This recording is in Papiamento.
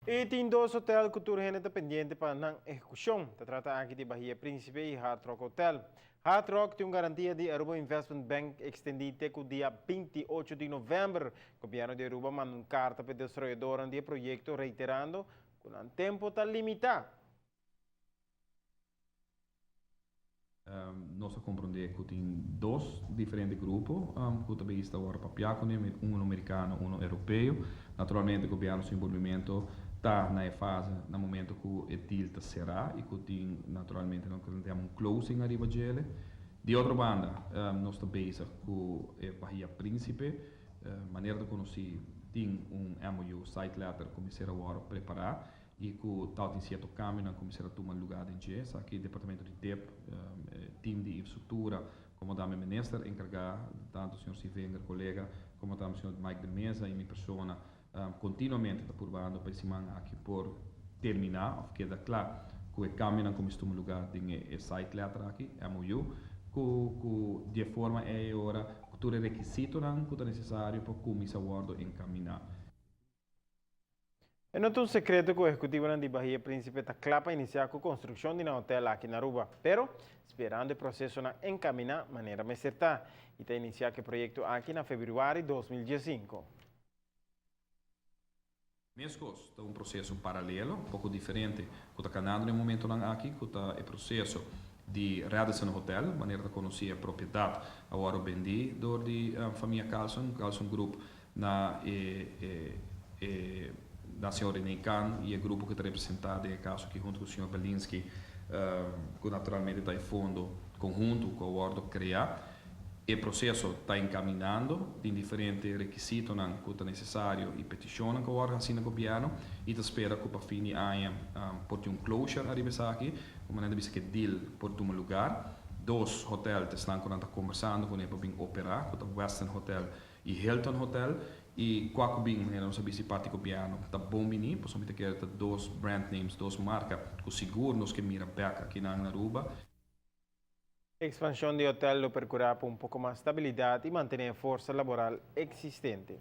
Y tin dos hotel cu tur hende ta pendiente pa nan ehecucion. Ta trata aki di Bahia Principe y Hard Rock Hotel. Hard Rock tin un garantia di Aruba Investment Bank extendi te cu dia 28 di november. Gobierno di Aruba a manda un carta pa e desaroyadornan di e proyecto reiterando cu nan tempo ta limita. Nos a komprondé ku tin dos diferente grupo ku ta bista awor papia kuné, uno merikano, uno europeo. Naturalmente gobièrnu su involvimento ta na e fase na momento ku e deal ta será i ku tin naturalmente loke nan ta yama un closing ariba djele. Di otro banda nos ta bezig ku e Bahia Principe, manera ta konosí tin un MOU, site letter, ku mester a wòrdu prepará y cu tal tin cierto cambionan cu mester a tuma lugar den dje. Esaki Departamento di dep, team di infrastructura, como tambe Minister encarga, tanto señor Sievinger, colega, como tambe señor Mike de Meza y mi persona, continuamente ta purbando pa e siman aki por termina of keda cla cu e cambionan cu mester tuma lugar den e site letter aki, MOU, cu di e forma ey ora cu tur e requisitonan cu ta necesario por cuminsa wordo encamina. E no ta un secreto cu ehecutivonan di Bahia Principe ta cla pa inicia cu construccion di nan hotel aki na Aruba, pero sperando e procesonan encamina manera mester ta y ta inicia cu e proyecto aki na februari 2015. Mescos ta un proceso paralelo, poco diferente, cu ta canando den e momentonan aki, cu ta e proceso di Radisson Hotel, manera ta conoci e propiedad a wordo bendi door di famia Carlson, Carlson Group, na e e na señor René Kahn y e grupo cu ta representa den e caso aki hunto cu señor Belinsky cu naturalmente ta e fondo conhunto cu a wordo crea. E proceso ta encaminando, tin diferente requisitonan cu ta necesario y peticionnan cu a wordo haci na gobierno y ta spera cu pa fin di aña por tin un closure ariba esaki, cu manera ta bisa cu e deal por tuma lugar. Dos hotel ta esnan cu nan ta conversando cune pa bin opera, cu ta Westin Hotel y Hilton Hotel y cua cu bin manera nos a bisti parti gobierno ta bon bini pasobra mi ta kere ta dos brand names, dos marca cu sigur nos ke mira bek akinan na Aruba. Expansion di hotel lo percura pa un poco mas stabilidad y mantene e forsa laboral existente.